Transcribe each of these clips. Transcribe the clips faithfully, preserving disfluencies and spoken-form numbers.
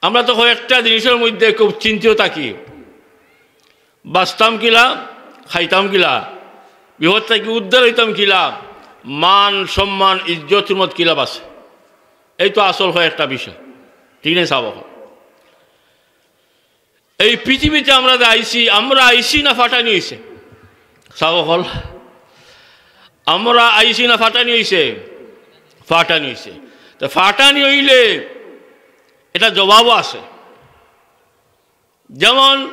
আমরা তো কয়েকটা জিনিসর মধ্যে খুব চিন্তিত থাকি, বাঁচতাম কিলা, খাইতাম কিলা, বিপদ থাকি উদ্ধার অইতাম কিলা, মান সম্মান ইজ্জত হুরমত কিলা বাঁচে। এই তো আসল কয়েকটা বিষয়, ঠিক নানি সাব অকল? এই পৃথিবীতে আমরা যে আইছি, আমরা আইছি না ফাটানি অইছে? সাব অকল, আমরা আইছি না ফাটানি অইছে? ফাটানি অইছে। তো ফাটানি অইলে এটা জবাবও আছে। যেমন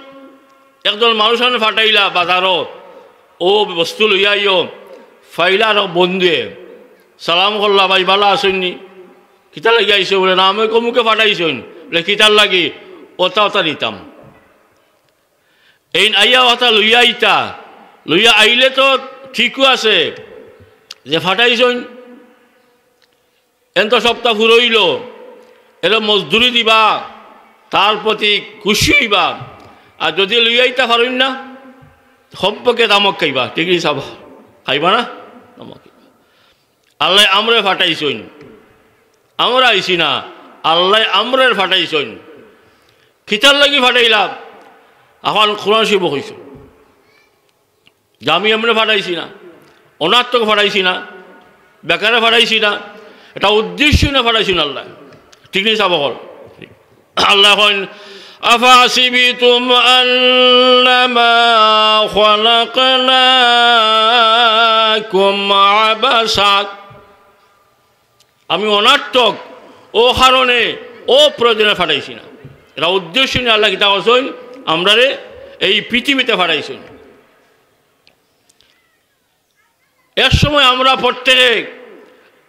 একজন মানুষ আনে ফাটাইলা বাজারো, ও বস্তু লইয়া আইও, ফাইলা আর বন্ধুয়ে সালাম করলা, "ভাই, ভালা আছইন নি? কিতার লাগি আইছো?" বলে, "না, আমি অমুকে ফাটাইছইন।" বলে, "কিতার লাগি?" "অতা অতা নিতাম।" এইন আইয়া অতা লইয়া আইতা, লইয়া আইলে তো ঠিকও আছে যে ফাটাইছইন, এন তো সপ্তাহ ফুরইল, এরে মজদুরি দিবা, তার প্রতি খুশি অইবা। আর যদি লইয়া আইতা ফারইন না, সম্পর্কে ধমক খাইবা, ঠিক নানি সাব? খাইবা না? ধমক খাইবা। আল্লায় আমরারে ফাটাইছইন, আমরা আইছি না, আল্লায় আমরারে ফাটাইছইন। কিতার লাগি ফাটাইলা? অখন কোরআন শরীফো কইছে যে আমি এমনে ফাটাইছি না, অনর্থক ফাটাইছি না, বেকারে ফাটাইছি না, এটা উদ্দেশ্য নিয়া ফাটাইছইন আল্লায়। ঠিক নানি সাব অকল? আল্লায় কইন, "আফাহাসিবতুম আন্নামা খালাকনাকুম আবাসা।" আমি অনর্থক, অকারণে, অপ্রয়োজনে ফাটাইছি না। এটা উদ্দেশ্য নিয়া আল্লায় কিতা করছইন? আমরারে এই পৃথিবীতে ফাটাইছইন। এক সময় আমরা প্রত্যেকে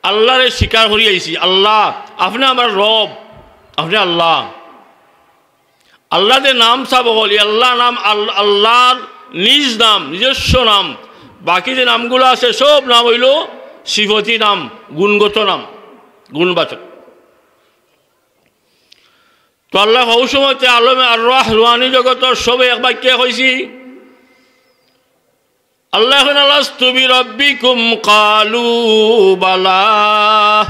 আল্লারে স্বীকার করি আইছি, "আল্লাহ, আপনে আমার রব, আপনে আল্লাহ।" আল্লাহ যে নাম সাব অকল, ই আল্লাহ নাম আল-, আল্লাহর নিজ নাম, নিজস্ব নাম। বাকি যে নামগুলা আছে, সব নাম অইলো সিফতি নাম, গুণগত নাম, গুণবাচক। তো আল্লায় হউ সময়তে আলমে আরওয়াহ, রুহানি জগতর সবে এক বাক্যে কইছি, আল্লায় কইন, "আলাস্তু বিরাব্বিকুম?" ক্বালু বালা।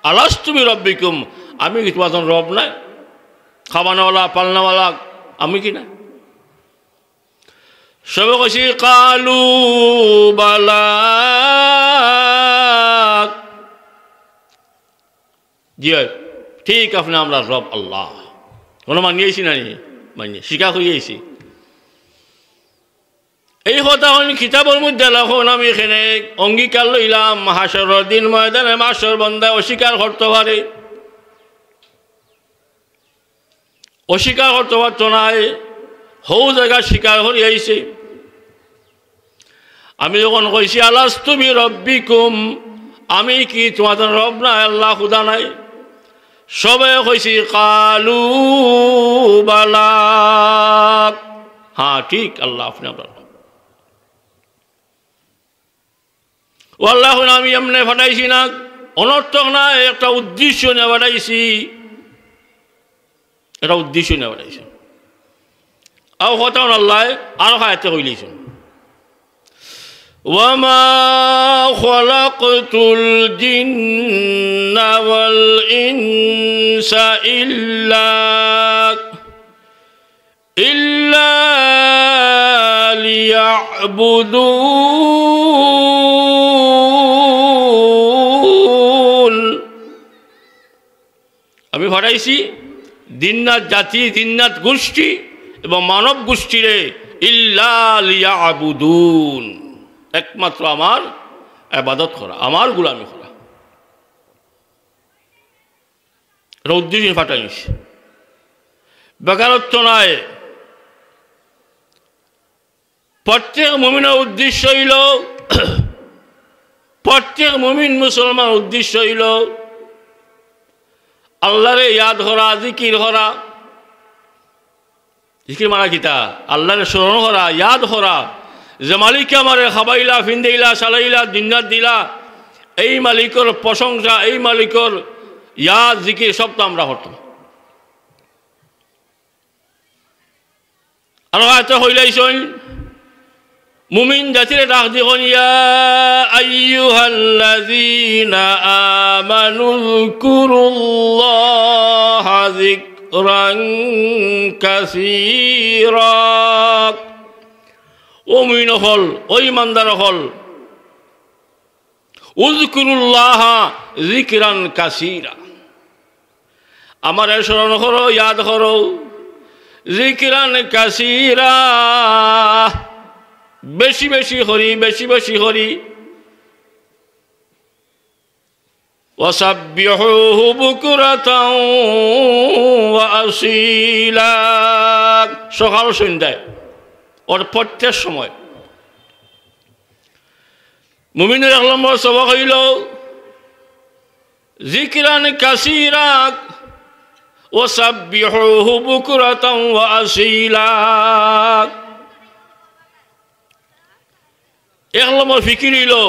"আলাস্তু বিরাব্বিকুম?" আমি কি তুমার রব নায়? খাবানেওয়ালা, পালনেওয়ালা আমি কি না? সবে কইছি, "ক্বালু বালা।" জি অয়, ঠিক আপনে আমরার রব আল্লাহ। কুনু মানি আইছি না নি? মানি, স্বীকার করি আইছি। এই কথা অইন কিতাবর মধ্যে লেখইন, আমি এখানে অঙ্গীকার লইলাম, হাশরর দিন ময়দানে মাশর বন্দায় অস্বীকার করতো পারে, অস্বীকার করতো পারতো নায়, হউ জাগাত স্বীকার করি আইছে। আমি যখন কইছি, "আলাস্তু বিরাব্বিকুম?" আমি কি তুমার রব নায়, আল্লাহ খুদা নায়? সবে কইছি, "ক্বালু বালা।" হ্যাঁ, ঠিক, আল্লাহ, আপনে আমরার রব। ও আল্লাহ, আমি এমনে ফাটাইছি না, অনর্থক নায়, একটা উদ্দেশ্য নিয়া ফাটাইছি, একটা উদ্দেশ্য নিয়া ফাটাইছি। আও কথা অইন আল্লায় আরো আয়াতে কইলাইছইন, "ওয়া মা খালাকতুল জিন্না ওয়াল ইনসা ইল্লা, ইল্লা লিয়াবুদুন।" আমি ফাটাইছি জিন্নাত জাতি, জিন্নাত গোষ্ঠী এবং মানব গোষ্ঠীরে, ইল্লা লিয়াবুদুন, একমাত্র আমার ইবাদত করা, আমার গোলামি করা। এটা উদ্দেশ্য ফাটাইছি, বেকারত্ব নায়। প্রত্যেক মুমিনর উদ্দেশ্য অইলো, প্রত্যেক মুমিন মুসলমানর উদ্দেশ্য অইলো আল্লারে ইয়াদ করা, জিকির করা। জিকির মানে কিতা? আল্লারে স্মরণ করা, ইয়াদ করা। যে মালিকে আমারে খাবাইলা, ফিন্দাইলা, চালাইলা, দিন রাত দিলা, এই মালিকর প্রশংসা, এই মালিকর ইয়াদ, জিকির সব তো আমরা করতাম। আর আয়াতে কইলাইছইন, মুমিন জাতিরে ডাক দি কইন, "ইয়া আইয়ুহাল্লাযীনা আমানু যকুরুল্লাহা যিক-" ذكرا كثيرا। ও মুমিন অকল, ও ইমানদার অকল, اذكروا الله ذكرا كثيرا। আমারে স্মরণ করো, ইয়াদ করো। ذكرا كثيرا, বেশি বেশি করি, বেশি বেশি করি। وسبحوه بكرة وأصيلا। সকাল সন্ধ্যায়, অর প্রত্যেক সময়। মুমিনর এক নম্বর সবক অইলো ذكرا كثيرا وسبحوه بكرة وأصيلا। এক নম্বর ফিকির অইলো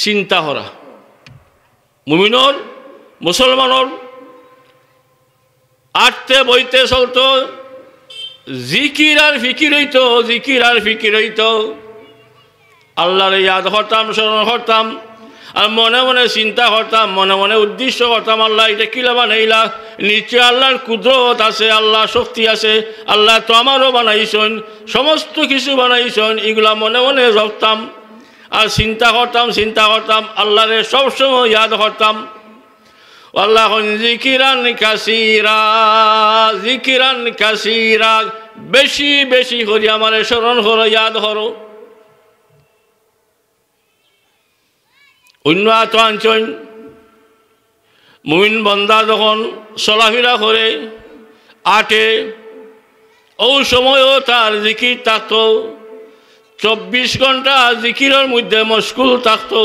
চিন্তা করা। মুমিনর, মুসলমানর আটতে বইতে চলতো জিকির আর ফিকির অইতো, জিকির আর ফিকির অইতো। আল্লারে ইয়াদ করতাম, স্মরণ করতাম, আর মনে মনে চিন্তা করতাম, মনে মনে উদ্দেশ্য করতাম, আল্লাহ ইটা কিলা বানাইলা? নিশ্চয় আল্লার কুদরত আছে, আল্লার শক্তি আছে, আল্লায় তো আমারেও বানাইছইন, সমস্ত কিছু বানাইছইন, ইগুলা মনে মনে ভাবতাম আর চিন্তা করতাম, চিন্তা করতাম, আল্লারে সবসময় ইয়াদ করতাম। আল্লায় কইন, ذكرا كثيرا, ذكرا كثيرا, বেশি বেশি করি আমারে স্মরণ করো, ইয়াদ করো। অন্য আয়াতো আনছইন, মুমিন বান্দা যখন চলাফিরা করে, আটে, অউ সময়ও তার জিকির থাকতো, চব্বিশ ঘন্টা জিকিরর মধ্যে মশগুল থাকতো,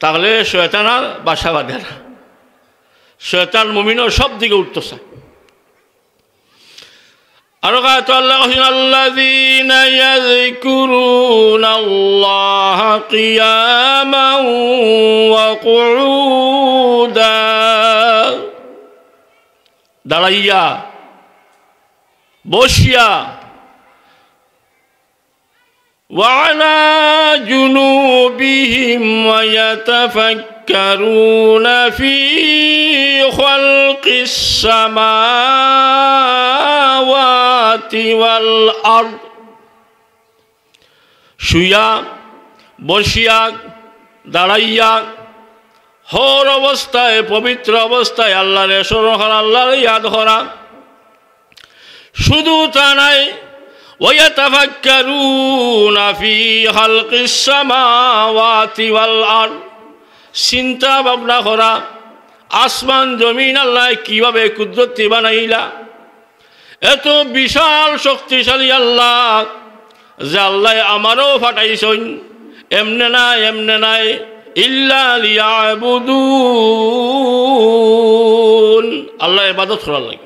তাহলে শয়তান আর বাসা বাঁধে না। শয়তান মুমিনর সব দিকে উঠতো চায়। আরো কয় তো আল্লায় কইছইন, الذين يذكرون الله قياما وقعودا। দাঁড়াইয়া, বসিয়া, وعلى جنوبهم ويتفكرون في خلق السماوات والأرض। শুইয়া, বসিয়া, দাঁড়াইয়া, হর অবস্থায়, পবিত্র অবস্থায় আল্লারে স্মরণ করা, আল্লারে ইয়াদ করা। শুধু তা নায়, ويتفكرون في خلق السماوات والأرض, চিন্তা ভাবনা করা, আসমান জমিন আল্লায় কিভাবে কুদরতি বানাইলা। এত বিশাল শক্তিশালী আল্লাহ, যে আল্লায় আমারেও পাঠাইছইন, এমনে নায়, এমনে নায়, إلا ليعبدون, আল্লার ইবাদত করার লাগি।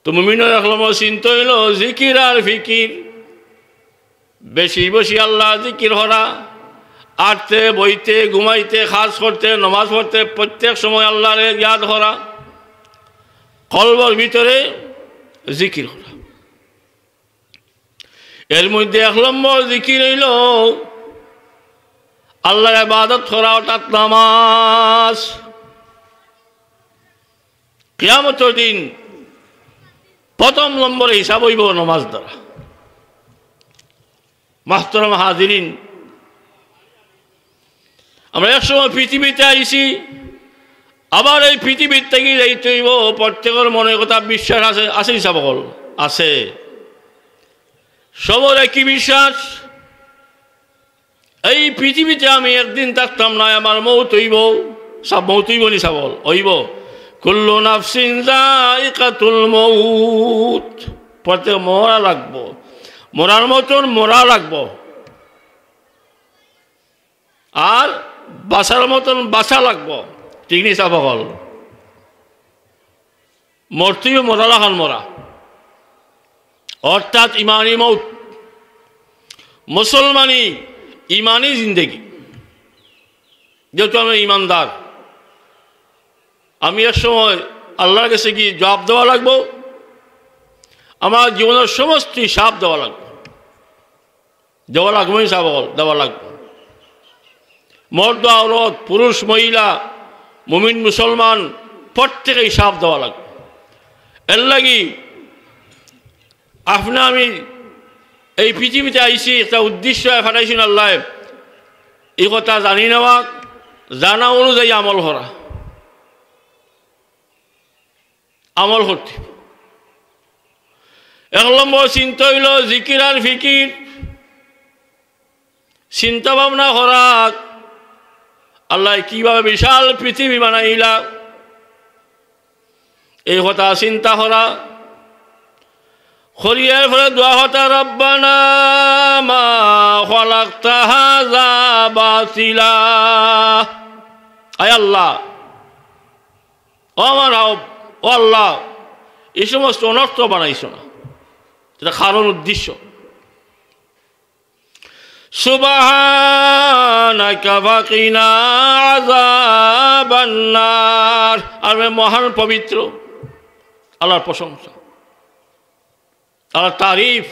তো মুমিনর এক নম্বর চিন্তা অইলো জিকির আর ফিকির, বেশি বেশি আল্লার জিকির করা, আটতে, বইতে, ঘুমাইতে, কাজ করতে, নমাজ পড়তে, প্রত্যেক সময় আল্লারে ইয়াদ করা, কলবর ভিতরে জিকির করা। এর মধ্যে এক নম্বর জিকির অইলো আল্লার ইবাদত করা, অর্থাৎ নামাজ। কিয়ামতর দিন প্রথম নম্বরে হিসাব অইবো নামাজ দ্বারা। মুহতারাম হাজিরিন, আমরা এক সময় পৃথিবীতে আইছি, আবার এই পৃথিবীর থাকি যাইতে অইবো। প্রত্যেকর মনে কথা বিশ্বাস আছে, আছে নি সাব অকল? আছে। সবর একই বিশ্বাস, এই পৃথিবীতে আমি একদিন থাকতাম না, আমার মউত অইবো। সাব, মউত অইবো নি সাব অকল? অইবো। كل نفس ذائقة الموت। প্রত্যেক মরা লাগবো, মরার মতন মরা লাগবো। আর বাঁচার মতন বাঁচা লাগবো, ঠিক নি সাব অকল? মরতেও মরা লাখান মরা, অর্থাৎ ইমানি মউত, মুসলমানি ইমানি জিন্দেগি। যেহেতু আমি ইমানদার, আমি এক সময় আল্লার গেছে গিয়া জবাব দেওয়া লাগবো, আমার জীবনর সমস্ত হিসাব দেওয়া লাগবো। দেওয়া লাগবো নি সাব অকল? দেওয়া লাগবো। মর্দ আওরত, পুরুষ মহিলা, মুমিন মুসলমান, প্রত্যেকে হিসাব দেওয়া লাগবো। এর লাগি আপনে আমি এই পৃথিবীতে আইছি, একটা উদ্দেশ্য ফাটাইছইন আল্লায়। এই কথা জানি নেওয়া, জানা অনুযায়ী আমল করা, আমল করতে। এক নম্বর চিন্তা অইলো জিকির আর ফিকির। চিন্তা ভাবনা করা, আল্লায় কিভাবে বিশাল পৃথিবী বানাইলা, এই কথা চিন্তা করা। করিয়ার পরে দোয়া করতা, "রব্বানা মা খালাকতা হাযা বাতিলা।" আয় আল্লাহ, ও আমার রব, ও আল্লাহ, এই সমস্ত অনর্থ বানাইছো না, এটা কারণ উদ্দেশ্য। সুবহানাকা ফাকিনা আযাবান নার। আর মহান পবিত্র আল্লাহর প্রশংসা, আল্লাহর তারিফ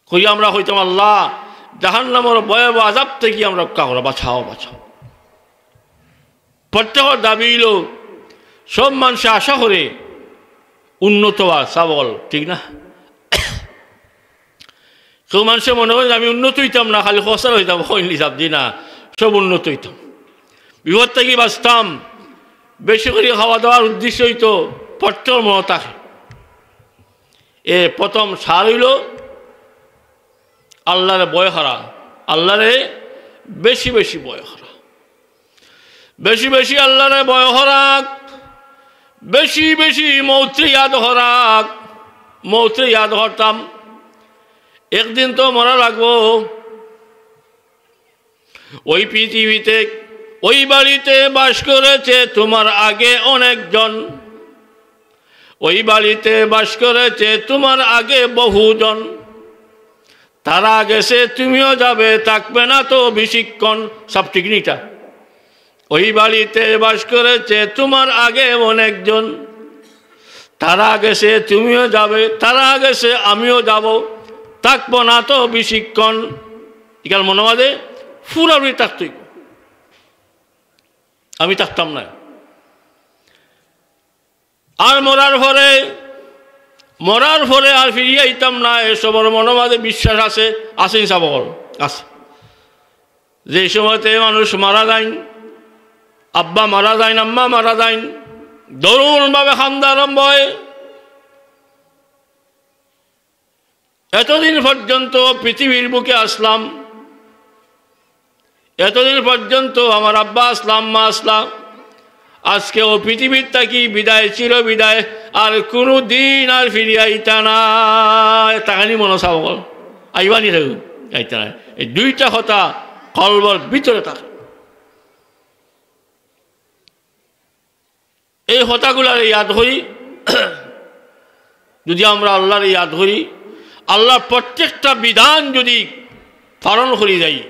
করি আমরা কইতাম, "আল্লাহ, জাহান্নামর ভয়াবহ আযাব থাকি আমরা রক্ষা করো, বাঁচাও, বাঁচাও।" প্রত্যেকর দাবি অইলো, সব মানষে আশা করে উন্নত হওয়া, সবল, ঠিক না? কেউ মানষে মনে করে যে আমি উন্নত অইতাম না, খালি খসার অইতাম, অইন হিসাব দি না, সব উন্নত অইতাম। বিপদ থাকি বাঁচতাম, বেশি করি খাওয়া দাওয়ার উদ্দেশ্য অইতো প্রত্যেকর মনো থাকে। এ প্রথম সার অইলো আল্লাহরে ভয় করা, আল্লাহরে বেশি বেশি ভয় করা, বেশি বেশি আল্লাহরে ভয় করা, বেশি বেশি মৌতরে ইয়াদ করা। মৌতরে ইয়াদ করতাম, একদিন তো মরা লাগবো। ওই পৃথিবীতে, ওই বাড়িতে বাস করেছে তোমার আগে অনেকজন, ওই বাড়িতে বাস করেছে তোমার আগে বহুজন। তারা গেছে, তুমিও যাবে, থাকবে না তো বেশিক্ষণ। সব ঠিক নি ইটা? ওই বাড়িতে বাস করেছে তোমার আগে অনেকজন, তারা গেছে, তুমিও যাবে, তারা গেছে, আমিও যাব, থাকবো না তো বেশিক্ষণ। ইকাল মনো মাঝে ফুরাফুরি থাকতই, আমি থাকতাম না। আর মরার পরে, মরার পরে আর ফিরিয়া আইতাম না, এ সবর মনো মাঝে বিশ্বাস আছে, আছে নি সাব অকল? আছে। যে সময়তে মানুষ মারা যাইন, আব্বা মারা যাইন, আম্মা মারা যাইন, দারুণভাবে কান্দা আরম্ভ হয়। এতদিন পর্যন্ত পৃথিবীর বুকে আসলাম, এতদিন পর্যন্ত আমার আব্বা আসলাম, আম্মা আসলাম, আজকে ও পৃথিবীর থাকি বিদায়, চির বিদায়, আর কোনো দিন আর ফিরিয়া আইতা না। থাকইন নি মনো সাব অকল? আইবা নি কেউ? আইতা না। এই দুইটা কথা কলবর ভিতরে থাকে। এই কথাগুলারে ইয়াদ করি, যদি আমরা আল্লাহরে ইয়াদ করি, আল্লাহর প্রত্যেকটা বিধান যদি পালন করি যাই,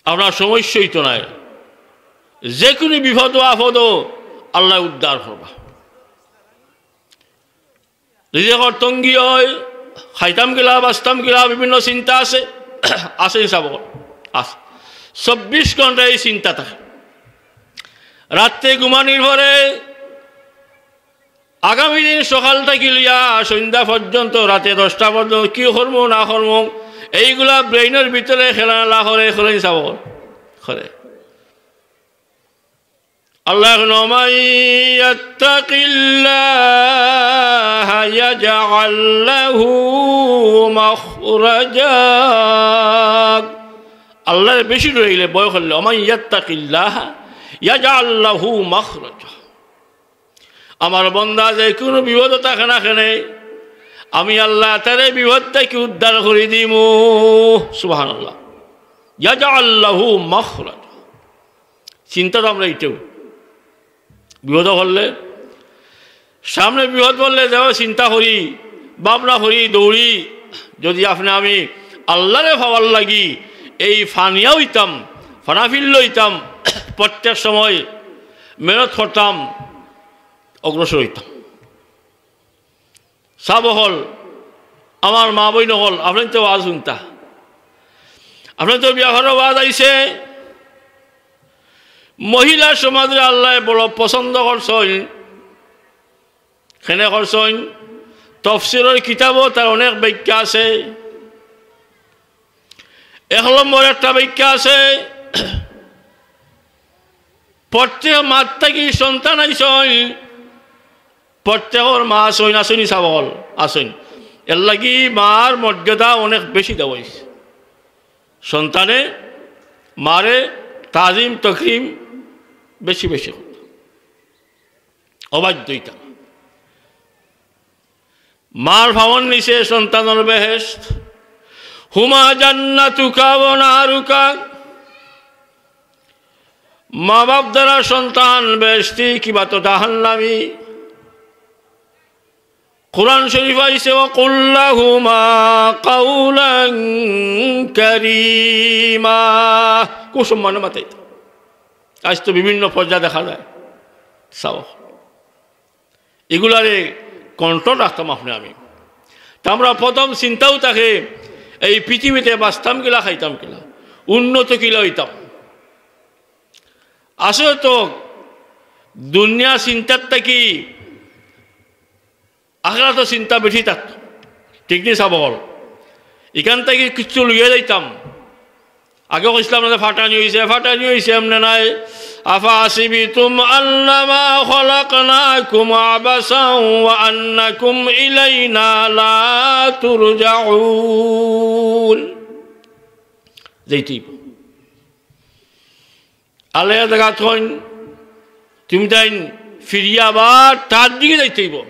আপনার সমস্যা অইতো নায়। যে কোনো বিপদ আপদ আল্লাহ উদ্ধার করবা। রিজিকর তঙ্গি হয়, খাইতাম কিলা, বাঁচতাম কিলা, বিভিন্ন চিন্তা আছে, আছে নি সাব অকল? আছে। চব্বিশ ঘন্টা এই চিন্তা থাকে। রাত্রে ঘুমানির পরে আগামী দিন সকাল থাকি লইয়া সন্ধ্যা পর্যন্ত, রাতে দশটা পর্যন্ত কি করমু না করমু, এইগুলা ব্রেইনর ভিতরে খেলাধুলা করে, করে নি সাব অকল? করে। আল্লাহ এখন, "ওমান ইয়াত্তাকিল্লাহা ইয়াজআল লাহু মাখরাজা।" আল্লাহরে বেশি ডরাইলে, ভয় করলে, "ওমান ইয়াত্তাকিল্লাহা ইয়াজআল লাহু মাখরাজা।" আমার বন্দা যে কোনো বিপদো থাকে না কেনে, আমি আল্লাহ তারে বিপদ থাকি উদ্ধার করি দিমু। সুবহানাল্লাহ। ইয়াজআল লাহু মাখরাজা। চিন্তা তো আমরা ইটাও। বিপদো পড়লে, সামনে বিপদ পড়লে যেভাবে চিন্তা করি, ভাবনা করি, দৌড়ি, যদি আপনে আমি আল্লাহরে পাওয়ার লাগি এই ফানিয়া অইতাম, ফানাফিল্ল অইতাম, প্রত্যেক সময় মেহনত করতাম, অগ্রসর অইতাম। সাব অকল, আমার মা বইন অকল, আপনাইনতে ওয়াজ হুনতা। আপনার তো বিয়া ঘরো ওয়াজ আইছে, মহিলা সমাজরে আল্লায় বড় পছন্দ করছইন। কেনে করছইন? তফসিরর কিতাবো তার অনেক ব্যাখ্যা আছে। এক নম্বর একটা ব্যাখ্যা আছে, প্রত্যেক মার থাকি সন্তান আইছইন, প্রত্যেকর মা আছইন, আছইন নি সাব অকল? আছইন। এরলাগি মার মর্যাদা অনেক বেশি দেওয়া অইছে। সন্তানে মারে তাজিম তকরিম বেশি বেশি করতা, অবাধ্য অইতা না। মার পাওর নিচে সন্তানর বেহেশত। হুমা জান্নাতুকা ওয়া নারুকা। মা বাপ দ্বারা সন্তান বেহেশতি, কিবা তো জাহান্নামি। কোরআন শরীফো আইছে, "ওয়া কুল লাহুমা কাওলান কারীমা।" খুব সম্মানে মাতাইতা। আইজ তো বিভিন্ন পর্যায়ে দেখা যায়। চাও, ইগুলারে control রাখতাম আপনে আমি। তে আমরার প্রথম চিন্তাও থাকে, এই পৃথিবীতে বাঁচতাম কিলা, খাইতাম কিলা, উন্নত কিলা অইতাম। আসলে তো দুনিয়া চিন্তার থাকি আখেরাতর চিন্তা বেশি থাকতো, ঠিক নি সাব অকল? ইখান থাকি কিচ্ছু লইয়া যাইতাম। আগে কইছিলাম না যে ফাটানি অইছে, ফাটানি অইছে, এমনে নায়। আফাহাসিবতুম আন্নামা খালাকনাকুম আবাসান ওয়া আন্নাকুম ইলাইনা লা তুরজাউন। যাইতে অইবো। আল্লায় জাগাত কইন, তুমিতাইন ফিরিয়া আবার তার দিকে যাইতে অইবো।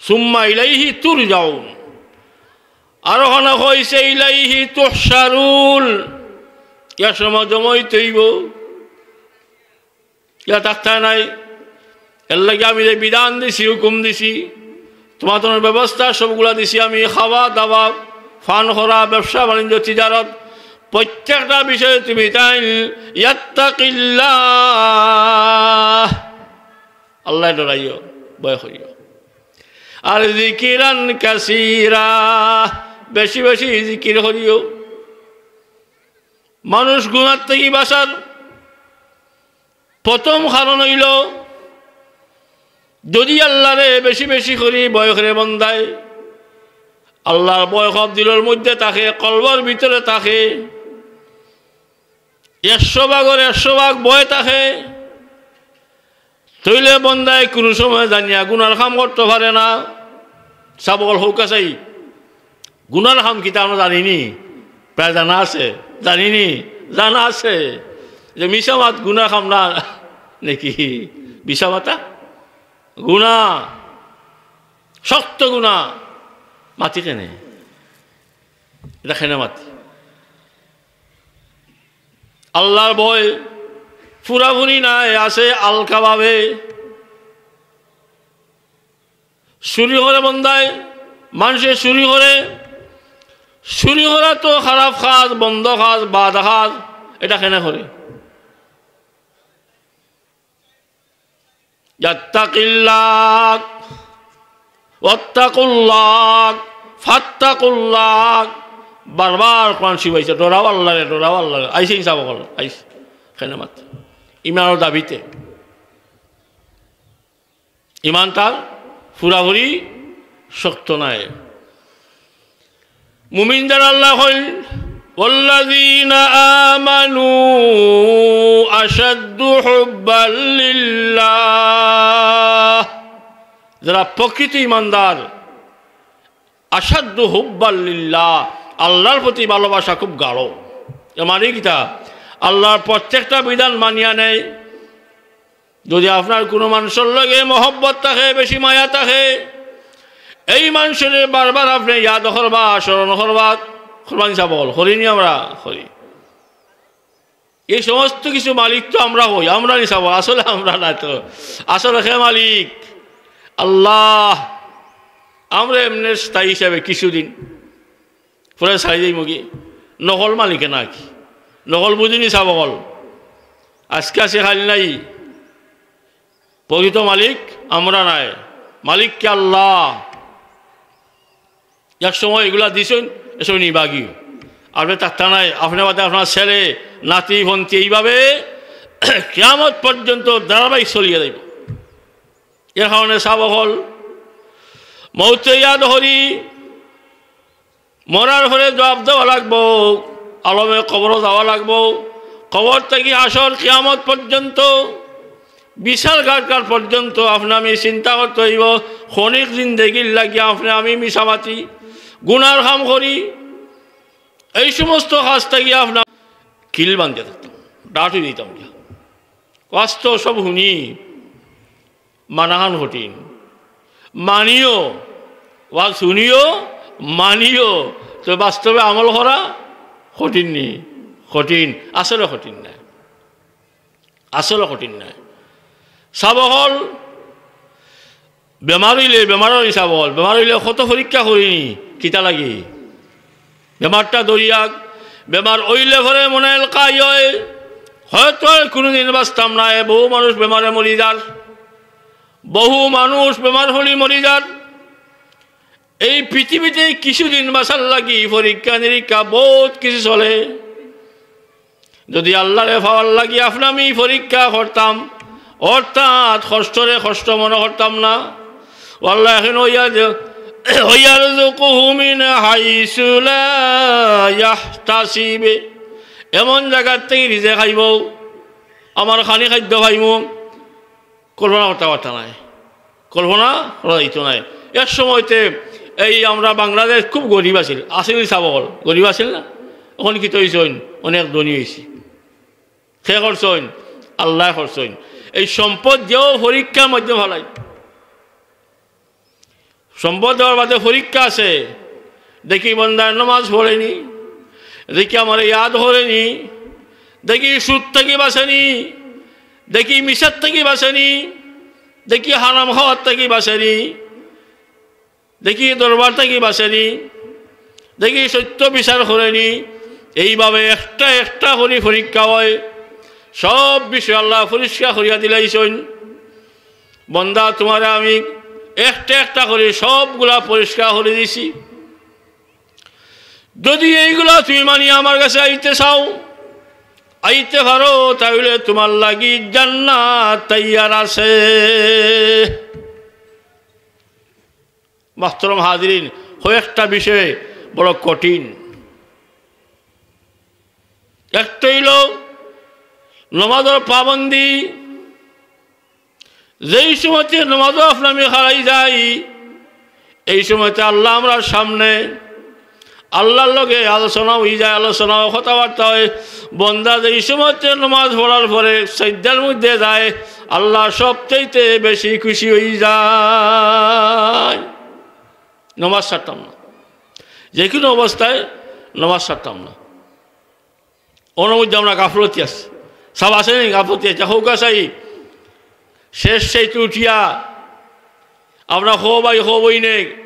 সুম্মা ইলাইহি তুরজাউন। আর অখানো কইছে ইলাইহি তুহশারুন। এক সময় জমা অইতে অইবো। ইয়া থাকতায় নায়। এরলাগি আমি যে বিধান দিছি, হুকুম দিছি, তুমার ব্যবস্থা সবগুলা দিছি আমি, খাওয়া দাওয়া, পান করা, ব্যবসা বাণিজ্য, তিজারত, প্রত্যেকটা বিষয়ে তুমিতাইন ইয়াত্তাকিল্লাহ, আল্লায় ডরাইও, ভয় করিও। আর জিকিরান কাসীরা, বেশি বেশি জিকির করিও। মানুষ গুনার থাকি বাঁচার প্রথম কারণ অইলো, যদি আল্লারে বেশি বেশি করি ভয় করে বন্দায়, আল্লার ভয় খুব দিলর মধ্যে থাকে, কলবর ভিতরে থাকে, একশো ভাগর একশো ভাগ ভয় থাকে, তইলে বন্দায় কুনু সময় জানিয়া গুনার কাম করতো পারে না। সাব অকল কউক্কা চাই, গুনার কাম কিতা আমরা জানি নি? প্রায় জানা আছে, জানি নি? জানা আছে যে মিছা মাত গুনার কাম না নাকি? মিছা মাতা গুনা, শক্ত গুনা। মাতি কেনে? ইটা কেনে মাতি? আল্লার ভয় পুরাপুরি নাই, আছে আলগাভাবে। চুরি করে বন্দায়, মানষে চুরি করে। চুরি করা তো খারাপ কাজ, বন্ধ কাজ, বাদ কাজ, ইটা কেনে করে? ইয়াত্তাকিল্লাহ, ওয়াত্তাকুল্লাহ, ফাত্তাকুল্লাহ। বারবার কোরআন শরীফো আইছে, ডরাও আল্লারে, ডরাও আল্লারে। আইছে ইনসাফ করো, আইছে। কেনে মাত? ইমানর দাবিতে। ইমান তার পুরাপুরি শক্ত নায়। মুমিন যারা আল্লায় কইন, "ওয়াল্লাযীনা আমানু আশাদ্দু হুব্বাল লিল্লাহ।" যারা প্রকৃত ইমানদার, আশাদ্দু হুব্বাল লিল্লাহ, আল্লার প্রতি ভালোবাসা খুব গাঢ়। এর মানে কিতা? আল্লার প্রত্যেকটা বিধান মানিয়া নেয়, যদি আপনার কুনু মানষর লগে মহব্বত থাকে, বেশি মায়া থাকে, এই মানষরে বারবার আপনে ইয়াদ করবা, স্মরণ করবা। কুরবানি চাবল করি নি আমরা? করি। এই সমস্ত কিছু মালিক তো আমরা অই, আমরা নি চাবল, আসলে আমরা না তো। আসলে কে মালিক? আল্লাহ। আমরা এমনে স্থায়ী হিসাবে কিছুদিন পরে ছাড়ি যাইমুগি। নকল মালিকে নাকি? নকল বুঝি নি চাবল। আজকে আছে, কাইল নাই। প্রকৃত মালিক আমরা নায়, মালিক কে? আল্লাহ। এক সময় ইগুলা দিছইন, এ সময় নিবাগি। আপনে থাকতা নায়, আপনে বাদে আপনার ছেলে, নাতি, ফন্তি, এইভাবে কিয়ামত পর্যন্ত ধারাবাহিক চলিয়া যাইব। এর কারণে সাব অকল, মউতরে ইয়াদ করি, মরার পরে জবাব দেওয়া লাগবো, আলমে কবরো যাওয়া লাগবো। কবর থাকি হাশর কিয়ামত পর্যন্ত, বিচার ঘাটঘাট পর্যন্ত আপনে আমি চিন্তা করতে অইব, ক্ষণিক জিন্দেগির লাগি আপনে আমি মিছামাতি গুনার কাম করি। এই সমস্ত কাজ থাকি আপনার কিল বান্ধিয়া থাকতাম, ডাট অই দিতাম গিয়া। ওয়াজ তো সব হুনি, মানাখান কঠিন। মানিও, ওয়াজ হুনিও, মানিও, তো বাস্তবে আমল করা কঠিন নি? কঠিন, আসলে কঠিন নায়, আসলে কঠিন নায়। সাব অকল, বেমার অইলে, বেমারর হিসাব অকল, বেমার অইলে কত পরীক্ষা করি নি, কিতা লাগি? বেমারটা ধরিয়া, বেমার অইলে পরে মনে এলকাই অয়, হয়তো আর কুনুদিন বাঁচতাম নায়। বহু মানুষ বেমারে মরি যার, বহু মানুষ বেমার অইলে মরি যার। এই পৃথিবীতে কিছুদিন বাঁচার লাগি পরীক্ষা নিরীক্ষা বহুত কিছু চলে। যদি আল্লারে পাওয়ার লাগি আপনে আমি পরীক্ষা করতাম, অর্থাৎ কষ্টরে কষ্ট মনে করতাম না, ও আল্লাহ এখন অইয়া যে, "ওয়ারযুকহু মিন হাইসু লা ইয়াহতাসিব", এমন জাগার থাকি রিজেক আইব, আমার খানি খাদ্য খাইমু, কল্পনা করতে পারতা নায়, কল্পনা করা যাইত নায়। এক সময়তে এই আমরা বাংলাদেশ খুব গরিব আছিল, আছিল নি সাব অকল? গরিব আছিল না? অখন কিতা অইছইন? অনেক ধনী অইছি। কে করছইন? আল্লায় করছইন। এই সম্পদ দিয়াও পরীক্ষার মাধ্যমে ফালাই। সম্পদ দেওয়ার বাদে পরীক্ষা আছে। দেখি বন্দায় নমাজ পড়ে নি, দেখি আমারে ইয়াদ করে নি, দেখি সুদ থাকি বাঁচে নি, দেখি মিছার থাকি বাঁচে নি, দেখি হারাম খাওয়ার থাকি বাঁচে নি, দেখি দরবার থাকি বাঁচে নি, দেখি সত্য বিচার করে নি। এইভাবে একটা একটা করি পরীক্ষা অয়। সব বিষয় আল্লায় পরিষ্কার করিয়া দিলাইছইন। বন্দা, তুমারে আমি একটা একটা করি সবগুলা পরিষ্কার করি দিছি। যদি এইগুলা তুমি মানি আমার কাছে আইতে চাও, আইতে পারো, তাইলে তুমার লাগি জান্নাত তৈয়ার আছে। মোহতরম হাজিরিন, কয়েকটা বিষয়ে বড় কঠিন। একটা অইল নমাজর পাবন্দি। যেই সময়তে নমাজো আপনে আমি খাড়াই যাই, এই সময়তে আল্লাহ আমরার সামনে, আল্লাহর লগে আলোচনা অই যায়, আলোচনা কথাবার্তা অয়। বন্দা যেই সময়তে নমাজ পড়ার পরে সইজদার মধ্যে যায়, আল্লাহ সবচাইতে বেশি খুশি অই যায়। নমাজ ছাড়তাম না, যে কুনু অবস্থায় নমাজ ছাড়তাম না। অনর মধ্যে আমরা গাফলতি আছি, সাব আছে নি গাফলতি আছে। হউকা চাই শেষ চাইতে উঠিয়া আমরা হো ভাই হো বইনে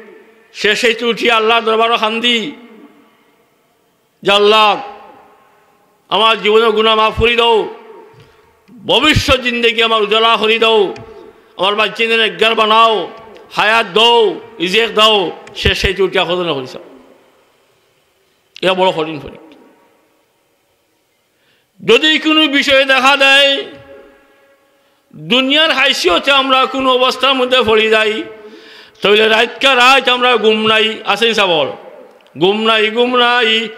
শেষ চাইতে উঠিয়া আল্লাহর দরবারো কান্দি, যে আল্লাহ, আমার জীবনর গুনা মাফ করি দেও, ভবিষ্যৎ জিন্দেগি আমার উজালা করি দেও, আমার বাচ্চাদের নেককার বানাও, হায়াত দেও, রিজেক দেও, শেষ চাইতে উঠিয়া খোদনা করি চাও। এটা বড় কঠিন পরীক্ষা। যদি কুনু বিষয়ে দেখা দেয় দুনিয়ার হাইসিয়তে আমরা কুনু অবস্থার মধ্যে পড়ি যাই, তাইলে রাইতকা রাইত আমরা ঘুম নাই, আছে নি সাব অকল? ঘুম নাই, ঘুম নাই।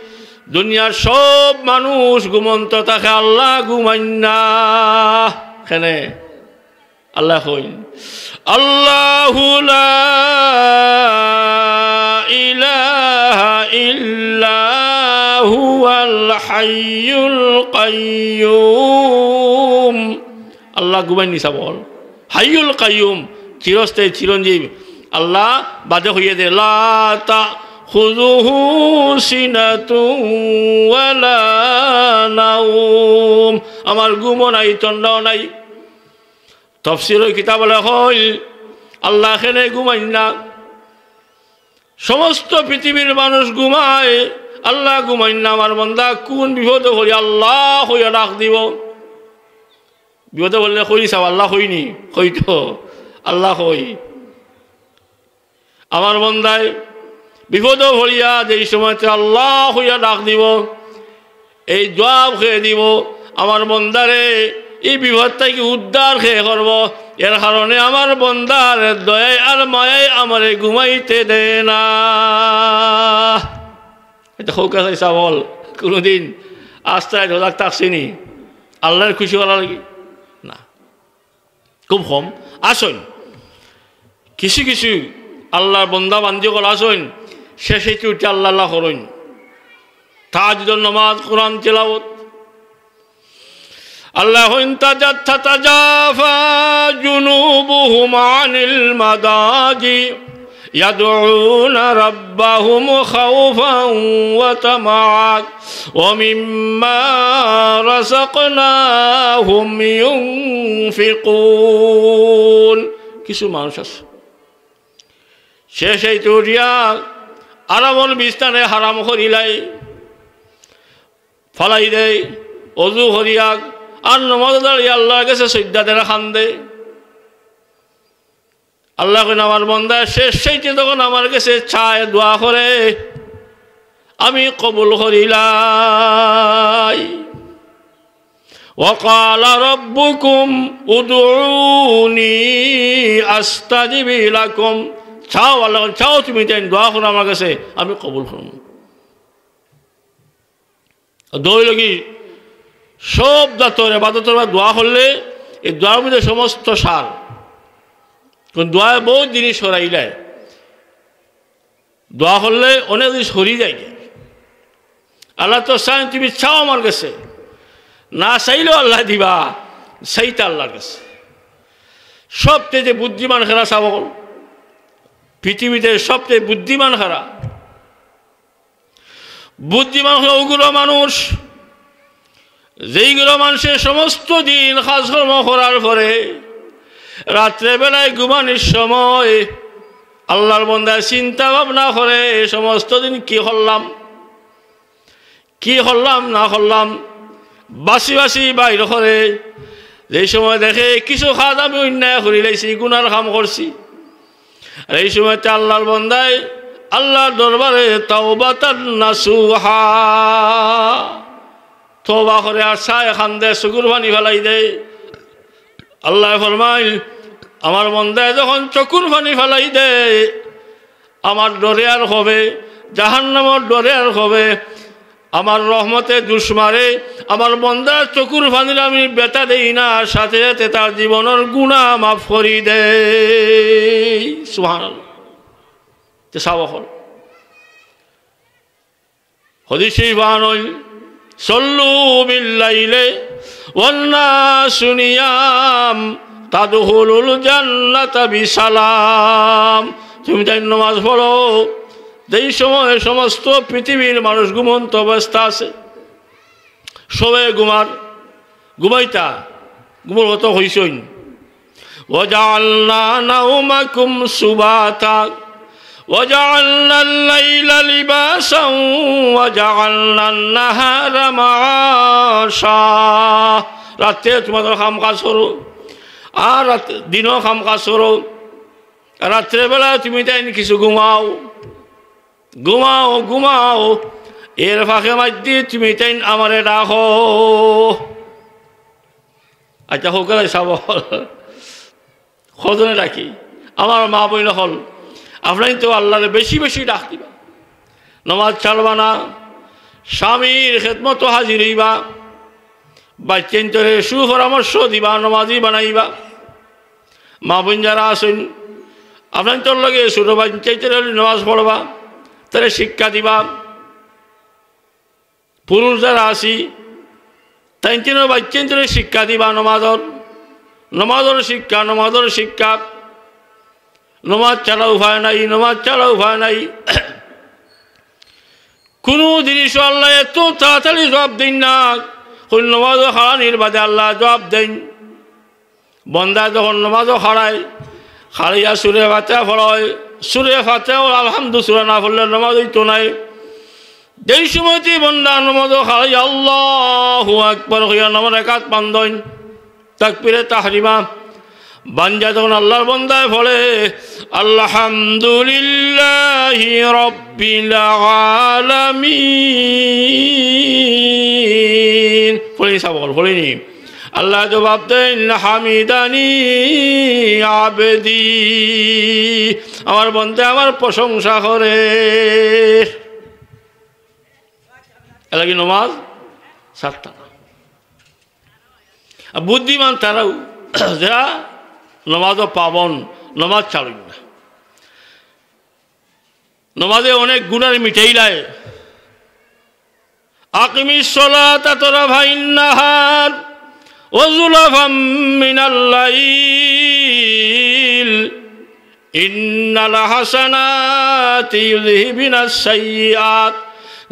দুনিয়ার সব মানুষ ঘুমন্ত থাকে, আল্লাহ ঘুমাইন না। কেনে? আল্লাহ কইন, "আল্লাহু লা ইলাহা ইল্লা হুয়াল হাইয়ুল কাইয়্যুম।" আল্লাহ ঘুমাইন নি সাব অকল? হাইয়ুল কাইয়্যুম, চিরস্থায়ী, চিরঞ্জীব। আল্লাহ বাদে কইয়া দে, "লা তাখুযুহু সিনাতুন ওয়া লা নাওম।" আমার ঘুমও নাই, তন্দ্রাও নাই। তফসিরর কিতাবো লেখা অইল, আল্লাহ কেনে ঘুমাইন না? সমস্ত পৃথিবীর মানুষ ঘুমায়, আল্লাহ ঘুমাইন না। আমার বন্দা কুন বিপদো পড়ি আল্লাহ কইয়া ডাক দিব? বিপদো পড়লে কই নি সাব, আল্লাহ কই নি? কই তো, আল্লাহ কই। আমার বন্দায় বিপদো পড়িয়া যেই সময়তে আল্লাহ কইয়া ডাক দিবো, এই জবাব কে দিবো, আমার বন্দারে, ই বিপদ থাকি উদ্ধার কে করবো। এর কারণে আমার বন্দার দয়ায় আর মায়ায় আমারে ঘুমাইতে দেয় না। ইটা কউক্কা চাই ছাব অকল, কুনুদিন আস্তা রাইত রোজা থাকছি নি আল্লারে খুশি করার লাগি? না, খুব কম। আছইন কিছু কিছু আল্লার বন্দা বান্দি অকল আছইন, শেষ রাইতে উঠি আল্লা আল্লা করইন, তাহাজ্জুদর নামাজ, কোরআন তিলাওয়াত। আল্লায় কইন, تتجافى جنوبهم عن المضاجع يدعون ربهم خوفا وطمعا ومما رزقناهم ينفقون। কিছু মানুষ আছে, শেষ রাইতে উঠিয়া আরামর বিছনারে হারাম করিলায়, ফালাই দেয়, অজু করিয়া আর নমাজো দাঁড়াইয়া আল্লার গেছে সইজদা দেয়, কান্দে। আল্লায় কইন, আমার বন্দায় শেষ রাইতে যখন আমার গেছে চায়, দোয়া করে, আমি কবুল করিলাই। وقال ربكم ادعوني أستجب لكم। চাও আল্লাহ, চাও তুমি তাইন, দোয়া করো আমার গেছে, আমি কবুল করমু। দোয়া অইলো কি, সব জাতর ইবাদতর বাদে দোয়া করলে এই দোয়ার মধ্যে সমস্ত সার। কারণ দোয়ায় বহুত জিনিস সরাইলায়, দোয়া করলে অনেক জিনিস সরি যায়। আল্লায় তো চাইন তুমি চাও আমার গেছে, না চাইলেও আল্লায় দিবা, চাইতা আল্লার গেছে। সবচেয়ে বুদ্ধিমান কারা ছাব অকল, পৃথিবীতে সবচেয়ে বুদ্ধিমান কারা? বুদ্ধিমান অইলো অগুইন মানুষ, যেইগুইন মানষে সমস্ত দিন কাজকর্ম করার পরে রাত্রে বেলায় ঘুমানির সময় আল্লার বন্দায় চিন্তা ভাবনা করে, সমস্ত দিন কি করলাম, কি করলাম না করলাম, বাছি বাছি বাইর করে। যেই সময় দেখে কিছু কাজ আমি অন্যায় করিলাইছি, গুনার কাম করছি, আর এই সময়তে আল্লার বন্দায় আল্লার দরবারে তাওবাতান নাসুহা তওবা করে আর চায়, কান্দে, চকুর পানি ফালাই দেয়। আল্লায় ফরমাইন, আমার বন্দায় যখন চকুর পানি ফালাই দেয়, আমার ডরে আর কবে, জাহান্নামর ডরে আর কবে, আমার রহমতে জুশ মারে, আমার বন্দার চকুর পানির আমি বেটা দেই না, সাথে সাথে তার জীবনর গুনা মাফ করি দেই। সুবহানাল্লাহ। তে ছাব অকল। হাদিস শরীফ আনইন, صلوا بالليل والناس نيام تدخلوا الجنة بسلام। তুমি তাইন নমাজ পড়ো, যেই সময় সমস্ত পৃথিবীর মানুষ ঘুমন্ত অবস্থা আছে, সবে ঘুমার, ঘুমাইতা, ঘুমর কথা কইছইন। وجعلنا نومكم سباتا وجعلنا الليل لباسا وجعلنا النهار معاشا। রাতে তোমাদের কাম কাজ করো, আর রাত, দিনও কাম কাজ করো। রাত্রে বেলা তুমি তাইন কিছু ঘুমাও, ঘুমাও, ঘুমাও। এর ফাঁকে মাঝে তুমি তাইন আমারে ডাকো। আচ্ছা, কউক্কা চাই ছাব অকল। কয়জনে ডাকি? আমার মা বইন অকল, আপনাইন তো আল্লারে বেশি বেশি ডাক দিবা, নমাজ ছাড়বা না, স্বামীর খেদমতো হাজির অইবা, বাইচ্চাইন্তরে সুপরামর্শ দিবা, নমাজি বানাইবা। মা বইন যারা আছইন, আপনাইন্তর লগে ছোট বাইচ্চাইন্তরে নমাজ পড়বা, তারে শিক্ষা দিবা। পুরুষ যারা আছি, তাইন্তরে বাইচ্চাইন্তরে শিক্ষা দিবা নমাজর, নমাজর শিক্ষা, নমাজর শিক্ষা। নমাজ ছাড়া উপায় নাই, নমাজ ছাড়া উপায় নাই। কুনু জিনিসও আল্লায় এত তাড়াতাড়ি জবাব দেইন না, কইন নমাজো খাড়ানির বাদে আল্লায় জবাব দেইন। বন্দা যখন নমাজো খাড়ায়, খাড়াইয়া সুরে ফাতিহা পড়া অয়, সুরে ফাতিহা অর আলহামদু সুরা না পড়লে নমাজ অইতো নায়। যেই সময়তে বন্দা নমাজো খাড়াইয়া আল্লাহু আকবার কইয়া নমাজ রেকাত বান্ধইন, তাকবীরে তাহরিমা, বান্দা যখন আল্লাহর বন্দায় পড়ে, "আলহামদুলিল্লাহি রাব্বিল আলামিন।" পড়িনি সাব অকল, পড়িনি? আল্লায় জবাব দেইন, "হামিদানি আবদি।" আমার বন্দায় আমার প্রশংসা করে। এর লাগি নমাজ ছাড়তা না। আর বুদ্ধিমান তারাউ, যেরা নমাজো পাবন, নমাজ ছাড়ইন না। নমাজে অনেক গুনাহ মিটাইলায়। আকিমিস সালাতা তারাফাইন নাহার ওয়া যুলাফাম মিনাল লাইল। ইন্নাল হাসানাতি ইউযহিবনাস সাইয়্যিআত,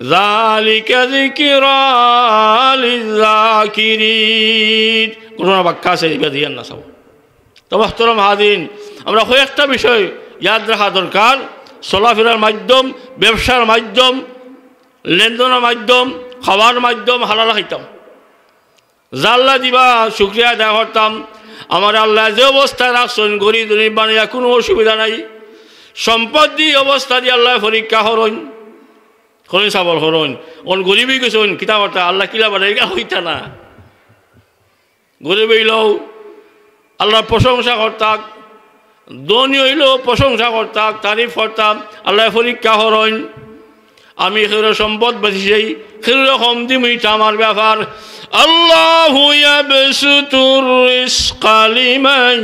যালিকা যিকরা লিয-যাকিরিন। ঘটনা ব্যাখ্যা আছে, ইবা দিয়ার না সব। তো মোহতরম হাজিরিন, আমরা কয়েকটা বিষয় ইয়াদ রাখা দরকার। চলাফিরার মাধ্যম, ব্যবসার মাধ্যম, লেনদেনর মাধ্যম, খাওয়ার মাধ্যম হালাল খাইতাম। যা আল্লায় দিবা, শুকরিয়া আদায় করতাম। আমারে আল্লায় যে অবস্থায় রাখছইন, গরিব ধনী বানাইয়া কুনু অসুবিধা নাই। সম্পদ দি, অবস্থা দি আল্লায় পরীক্ষা করইন। করইন সাব অকল, করইন। অন গরিব অইগেছইন, কিতা করতা, আল্লায় কিলা বানাইরা, ইটা কইতা না। গরিব অইলেও আল্লাহর প্রশংসা করতাক, ধনী অইলেও প্রশংসা করতাক, তারিফ করতাক, আল্লায় পরীক্ষা করইন। আমি কেউরে সম্পদ বেশি দেই, কেউরে কম দিমু, ইটা আমার ব্যাপার। আল্লাহু ইয়াবসুতুর রিজকা লিমান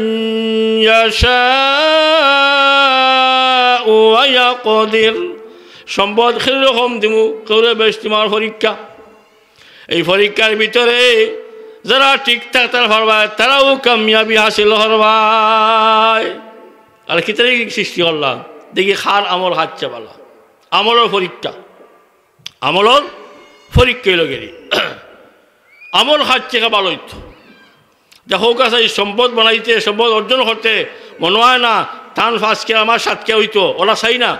ইয়াশাউ ওয়া ইয়াকদির। সম্পদ কেউরে কম দিমু, কেউরে বেশি দিমু, আমার পরীক্ষা। এই পরীক্ষার ভিতরে যারা ঠিক থাকতা পারবায়, তারাউ কামিয়াবি হাসিল করবায়। আর কিতার লাগি সৃষ্টি করলাম? দেখি কার আমল খাচ্ছে ভালা। আমলর পরীক্ষা, আমলর পরীক্ষা অইলো গিয়া। আমল খাচ্ছে কে ভালা অইতো। দেখো কাছে এই সম্পদ বানাইতে, সম্পদ অর্জন করতে মনো অয় না, তান পাঁচ কিয়া আমার সাত কিয়া অইতো, অলা চাই না।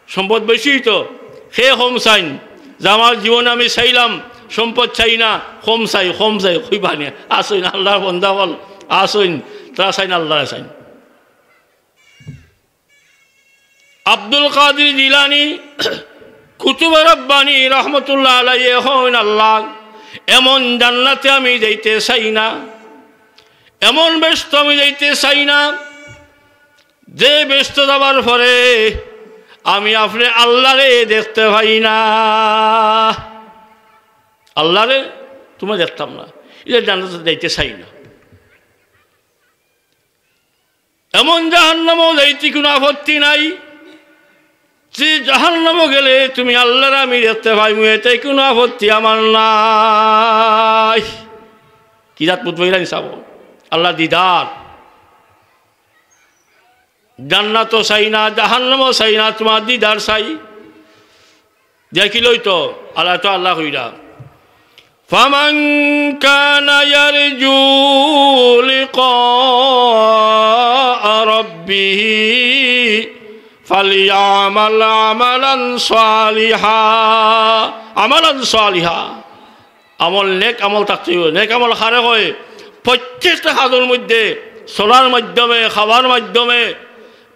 সম্পদ বেশি অইতো, কে কম চাইন? যে আমার জীবনে আমি চাইলাম, সম্পদ চাই না, কম চাই, কম চাই, কইবা নি? আছইন আল্লাহর বন্দা অকল, আছইন, তারা চাইন, আল্লাহরে চাইন। আব্দুল কাদির জিলানী কুতুবে রব্বানী রহমতুল্লাহ আলাইহি কইন, "আল্লাহ, এমন জান্নাতে আমি যাইতে চাই না, এমন বেহেস্তো আমি যাইতে চাই না, যে বেহেস্তো যাবার পরে আমি আপনে আল্লাহরে দেখতে পাই না, আল্লাহরে তুমারে দেখতাম না, ইলা জান্নাতে যাইতে চাই না।" এমন জাহান্নামো যাইতে কুনু আপত্তি নাই, যে জাহান্নামো গেলে তুমি আল্লাহরে আমি দেখতে পাইমু, এতে কুনু আপত্তি আমার নাই। কি জাত বুঝবো ইরানি সাব? আল্লাহর দিদার। জান্নাতও চাই না, জাহান্নামও চাই না, তুমার দিদার চাই। দেখিলেউ তো আল্লাহ, তো আল্লাহ কইরা, "ফামান কানা ইয়ারজু লিকা রাব্বিহি ফালইয়ামাল আমালান সালিহা।" আমালান সালিহা, আমল, নেক আমল থাকতে অইবো। নেক আমল কারে কয়? প্রত্যেকটা কাজর মধ্যে, চলার মাধ্যমে, খাওয়ার মাধ্যমে,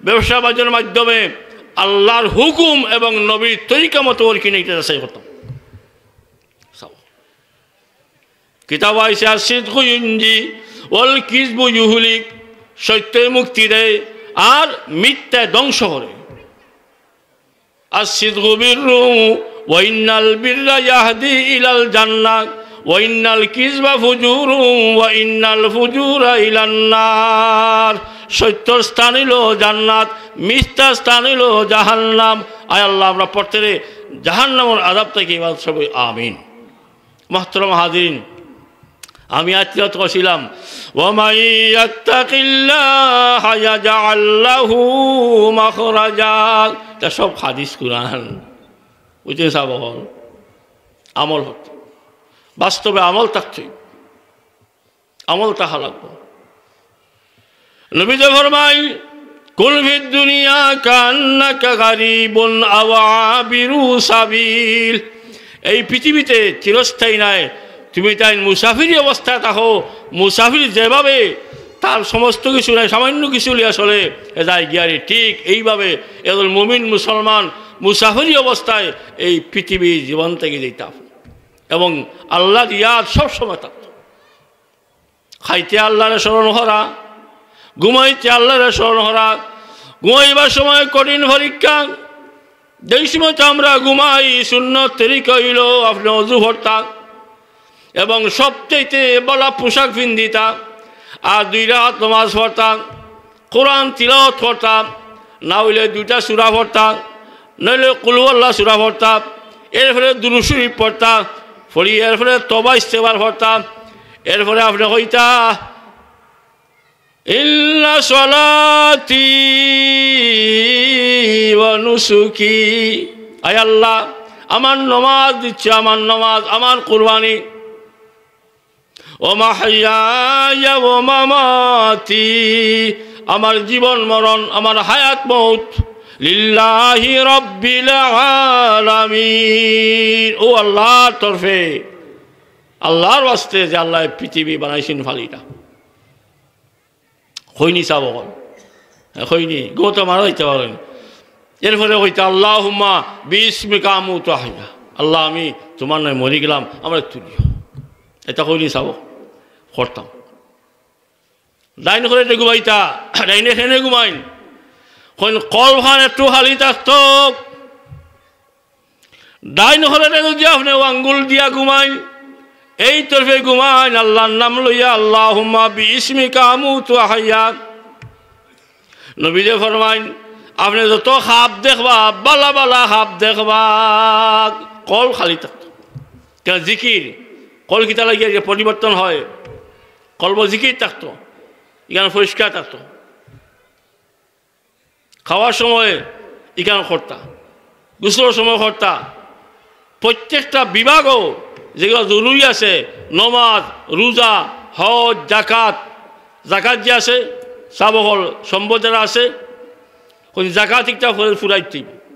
ব্যবসা বাণিজ্যর মাধ্যমে আল্লাহর হুকুম এবং নবীর তরিকা মতো অর কিনা ইটা যাচাই করতাম। চাও। কিতাবো আইছে, "আস-সিদকু ইউনজি ওয়াল কিযবু ইউহলিক", সত্যই মুক্তি দেয় আর মিথ্যায় ধ্বংস করে। "আস-সিদকু বিররুন ওয়া ইন্নাল বিররা ইয়াহদি ইলাল জান্নাহ ওয়া ইন্নাল কিযবা ফুজুরুন ওয়া ইন্নাল ফুজুরা ইলান নার।" সত্যর স্থান অইলো জান্নাত, মিথ্যার স্থান অইলো জাহান্নাম। আয় আল্লাহ, আমরা প্রত্যেকে জাহান্নামর আযাব থাকি হেফাজত করি, আমিন। মুহতারাম হাজিরিন, আমি আয়াত তিলাওয়াত করছিলাম, "ওয়া মান ইয়াত্তাকিল্লাহা ইয়াজআল লাহু মাখরাজা।" ইটা সব হাদিস, কুরআন। বুঝছইন সাব অকল? আমল করতে, বাস্তবে আমল থাকতে, আমল থাকা লাগবো। নবীজি ফরমাইন, "কুন ফিদ দুনিয়া কাআন্নাকা গারিবুন আও আবিরু সাবিল।" এই পৃথিবীতে চিরস্থায়ী নায়, তুমি তাইন মুসাফিরি অবস্থায় থাকো। মুসাফির যেভাবে তার সমস্ত কিছু নাই, সামান্য কিছু লিয়া চলে, এ যায় গিয়ারে। ঠিক এইভাবে একজন মুমিন মুসলমান মুসাফিরি অবস্থায় এই পৃথিবী জীবন থাকি যাইতা এবং আল্লাহর ইয়াদ সবসময় থাকত। খাইতে আল্লাহরে স্মরণ করা, ঘুমাইতে আল্লাহরে স্মরণ করা, ঘুমাইবার সময় কঠিন পরীক্ষা। যেই সময় তো আমরা ঘুমাই, সুন্নত তরিকা অইলো আপনে অজু করতা এবং সবচাইতে ভালা পোশাক পিন্দিতা, আর দুই রাকাত নমাজ পড়তা, কোরআন তিলাওয়াত করতা, না অইলে দুইটা সূরা পড়তা, নইলে কুল হুয়াল্লাহ সূরা পড়তা, এরপরে দুরূদ শরীফ পড়তা, পড়ি এরপরে তওবা ইস্তেগফার পড়তা, এরপরে আপনে কইতা, "ইন্না সলাতি ওয়া নুসুকি।" আয় আল্লাহ, আমার নমাজ দিচ্ছি, আমার নমাজ, আমার কুরবানি। "ওয়া মাহইয়ায়া ওয়া মামাতি", আমার জীবন মরণ, আমার হায়াত মউত, "লিল্লাহি রাব্বিল আলামিন", ও আল্লাহর তরফে, আল্লাহর ওয়াস্তে যে আল্লায় পৃথিবী বানাইছইন ফালিটা। কইনি সাব অকল। কইনি, গো তো মারা যাইতে পারেন। এরপরে কইতা, "আল্লাহুম্মা বিইসমিকা আমুতু ওয়া আহইয়া।" আল্লাহ, আমি তোমার নামে মরি গেলাম, আমারে তুলিও। এটা কইনি সাব অকল। করতাম। ডাইন করেটে ঘুমাইতা, ডাইনে কেনে ঘুমাইন। কইন কলবখান একটু খালি থাকতো। ডাইন করেটে যদি আপনে আঙ্গুল দিয়া ঘুমাইন, এই তরফে ঘুমাইন, আল্লাহর নাম লইয়া, "আল্লাহুম্মা বিইসমিকা আমুতু ওয়া আহইয়া।" নবীজি ফরমাইন, আপনে যত খাব দেখবা, ভালা ভালা খাব দেখবা, কলব খালি থাকতো। কেন জিকির, কলব কিতা লাগিয়া যে পরিবর্তন হয়, কলব জিকির থাকতো, ইখান পরিষ্কার থাকতো। খাওয়ার সময় ইখান করতা, গোসলর সময় করতা, প্রত্যেকটা বিভাগও যেগুলা জরুরি আছে, নমাজ, রোজা, হজ, জাকাত, জাকাত যে আছে, সাব অকল সম্পদ যারা আছে, কইন জাকাত একটা ফু-, ফুরাইতে অইবো।